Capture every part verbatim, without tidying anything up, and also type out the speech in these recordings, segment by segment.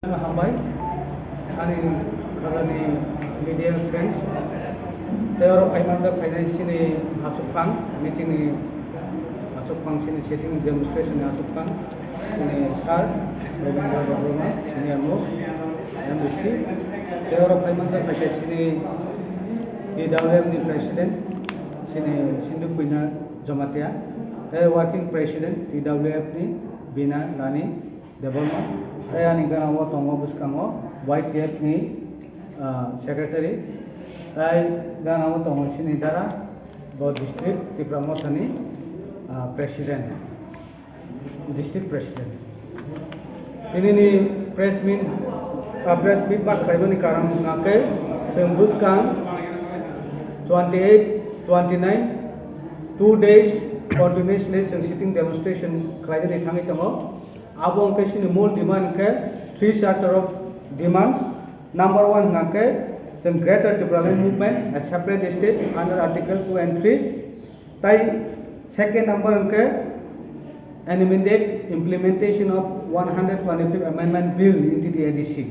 Hambai, ani khajani media friends, tei oro phaimanjak phainai chini aswk phang, meeting ni aswk phang, chini sitting demonstration ni aswk phang, chini sir Ravindra Debbarma, senior most M D C, tei oro phaimanjak phaikha chini T W F ni president, chini Sindhu Puina Jamatia, tei working president T W F ni Bina Rani Debbarma, tei ani gana o tongo bwskango Y T F ni, ah, secretary, tei gana o tongo chini dara bo district Tipra Motha ni, ah, president, district president. Tini ni press meet, ah, press meet ba khlaimani karon hwnkha khe chwng bwskang twenty eight, twenty nine, two days continuously chwng sitting demonstration khlainani thangwi tongo. Abo hwnkhe chini mul demand hwnkhe three charter of demands. Number one hwnkhe chwng Greater Tipraland Movement, a separate state under Article two and three. Tai second number hwnkhe an immediate implementation of one hundred twenty-fifth Amendment Bill in T T A D C.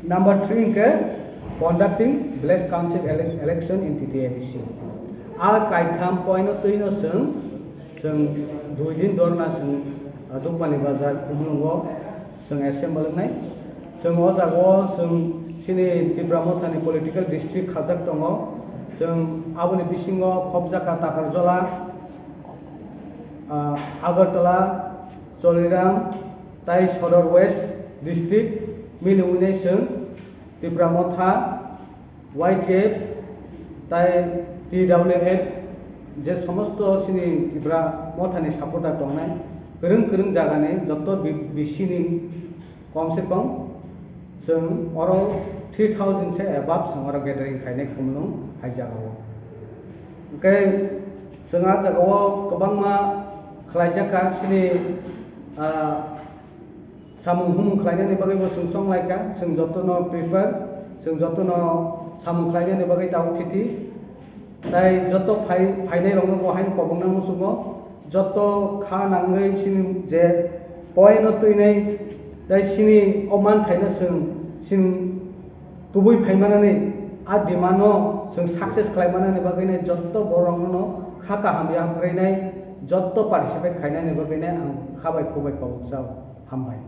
Number three hwnkhe conducting village council ele-, election in T T A D C. A kaitham point o twino chwng, chwng dui din dorna chwng, ah, Dukpani Bazar Khumulwngo chwng assemble wngnai. Chwng o jaga o chwng chini Tipra Mothani political district khajak tongo. Chwng aboni bisingo Khopjaka, Takarjala, ah, Agartala, Choliram, tai Sodor West District mili wngwi chwng Tipra Motha, Y T F, tai T W F, je somosto chini Tipra Mothani supporter tongnai, kwrwng kwrwng jagani joto bi-, bisini komse kom chwng oro three thousand se above chwng oro gathering khainai Khumulwng hai jagao. Hwnkhe chwng a jagao kwbangma khlaijak kha chini, ah, samung humung khlainani bagwi bo chwng chonglaikha, chwng jotono prepare, chwng jotono samung khlainani bagwi tabuk thiti. Tai joto phai-, phainai rokno bo haino kobokna muchungo, joto kha nangwi chini je point no twinai, tai chini o manthaino chwng, chwng tubui phaimanani a demand no chwng success khlaimanani bagwino joto borokno kha kaham yapharwi nai, joto participate khainani bagwino ang kha bai khuk bai kobokjao. Hambai.